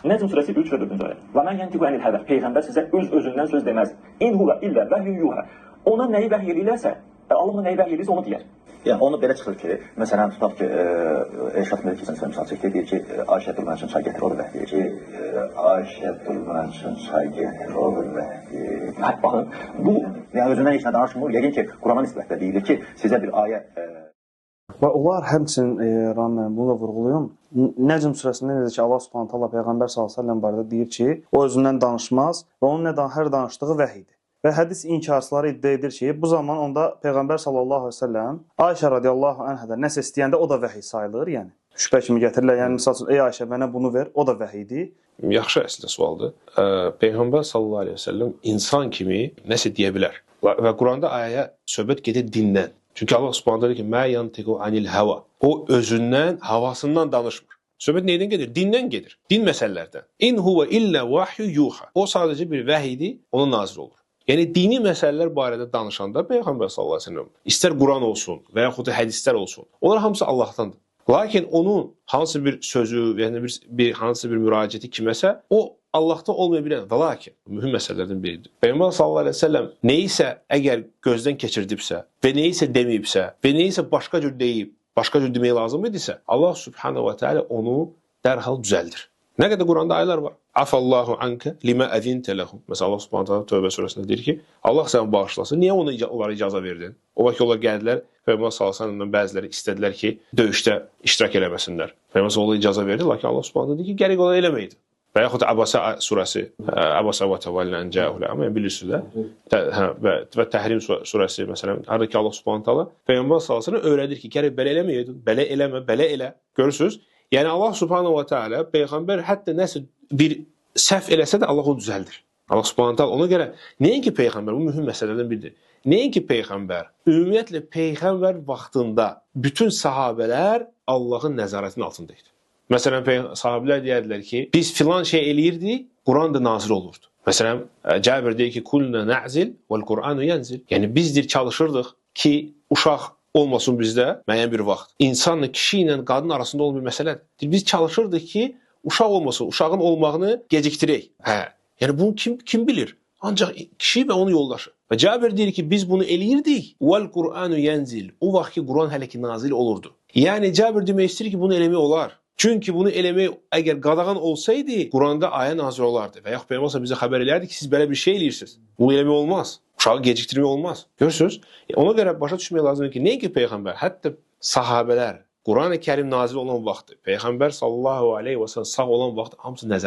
Nəcm surəsi 3 və 4-cü ayə. Və mən yəntiqu anil həvə. Peyğəmbər sizə öz özündən söz deməz. İn huvə illə vəhyun yuhə. Ona nəyi vəhy eləyirlərsə, Allah ona nəyi vəhy eləyirsə onu deyər. Yəni onu belə çıxır ki, məsələn tutaq ki, Elşad Melikizin misal çəkdi, deyir ki, Ayşə dur mənim üçün çay gətir, o da vəhy ki, Ayşə dur mənim üçün çay gətir, o da vəhy. Hə, baxın, bu Yəni özündən heç nə danışmır. Yəqin ki, Qurana nisbətlə deyilir ki, sizə bir ayə Və onlar həmçinin Ramin, bunu da vurğulayım. Nəcm surəsində necə ki Allah Subhanahu taala Peyğəmbər sallallahu əleyhi və səlləm barədə deyir ki, o özündən danışmaz və onun hər danışdığı vəhidir. Və hədis inkarçıları iddia edir ki, bu zaman onda Peyğəmbər sallallahu əleyhi və səlləm Ayşə radiyallahu anhədən nəsə istəyəndə o da vəhiy sayılır, yəni. Şübhə kimi gətirirlər. Yəni məsəl üçün ey Ayşə mənə bunu ver, o da vəhidir. Yaxşı əslində sualdır. Peyğəmbər sallallahu əleyhi və səlləm insan kimi nəsə deyə bilər. Və Quranda ayəyə söhbət gedir dindən. Çünki Allah Subhanahu deyir ki, "Mə yantiqu anil hava." O özündən, havasından danışmır. Söhbət neydən gedir? Dindən gedir. Din məsələlərdən. İn huve illə vahyu yuha. O sadəcə bir vəhidir, ona nazil olur. Yəni dini məsələlər barədə danışanda Peyğəmbər sallallahu əleyhi və səlləm istər Quran olsun və yaxud da hədislər olsun, onlar hamısı Allahdandır. Lakin onun hansı bir sözü, yəni bir hansı bir müraciəti kiməsə, o Allahdan olmaya bilər. Və lakin mühüm məsələlərdən biridir. Peyğəmbər sallallahu əleyhi və səlləm nəyisə əgər gözdən keçirdibsə və nəyisə deməyibsə və nəyisə başqa cür deyib, başqa cür demək lazım idisə, Allah Subhanahu va Taala onu dərhal düzəldir. Nə qədər Quranda ayələr var. Afallahu anka lima azinte lahum. Məsələn Allah Subhanahu taala Tövbə surəsində deyir ki, Allah səni bağışlasın. Niyə ona onlara icazə verdin? O vaxt ki onlar gəldilər, Peyğəmbər sallallahu əleyhi və səlləmdən bəziləri istədilər ki, döyüşdə iştirak eləməsinlər. Peyğəmbər onlara icazə verdi, lakin Allah Subhanahu dedi ki, gərək onlar eləməydi. Və yaxud da Əbəsə surəsi, Əbəsə və təvəllə ən cəəhulə, amma bilirsiniz də, hə, və Təhrim surəsi məsələn, harada ki Allah Subhanahu taala Peyğəmbər sallallahu əleyhi və səlləm öyrədir ki, gərək belə eləməyəydin, belə eləmə, belə elə. Görürsüz? Yəni Allah Subhanahu va Taala peyğəmbər hətta nəsə bir səhv eləsə də Allah onu düzəldir. Allah Subhanahu taala ona görə nəinki peyğəmbər, bu mühüm məsələlərdən biridir. Nəinki peyğəmbər, ümumiyyətlə peyğəmbər vaxtında bütün sahabələr Allahın nəzarətinin altında idi. Məsələn, sahabələr deyərdilər ki, biz filan şey eləyirdik, Quran da nazil olurdu. Məsələn, Cabir deyir ki, kulna na'zil vel-Quranu yenzil. Yəni biz deyir çalışırdıq ki, uşaq olmasın bizdə müəyyən bir vaxt. İnsanla, kişi ilə qadın arasında olan bir məsələdir. Biz çalışırdıq ki, uşaq olmasın, uşağın olmağını gecikdirək. Hə, yəni bunu kim bilir? Ancaq kişi və onun yoldaşı. Və Cabir deyir ki, biz bunu eləyirdik. Vel-Quranu yenzil. O vaxt ki, Quran hələ ki nazil olurdu. Yəni Cabir demək istəyir ki, bunu eləmək olar. Çünki bunu eləmək əgər qadağan olsaydı, Quranda ayə nazil olardı. Və yaxud Peyğəmbər bizə xəbər elərdi ki, siz belə bir şey eləyirsiniz. Bunu eləmək olmaz. Uşağı gecikdirmək olmaz. Görürsünüz? Ona görə başa düşmək lazımdır ki, nəinki peyğəmbər, hətta sahabələr Qurani-Kərim nazil olan vaxtı, Peyğəmbər sallallahu əleyhi və səlləm sağ olan vaxtı hamısı nəzarət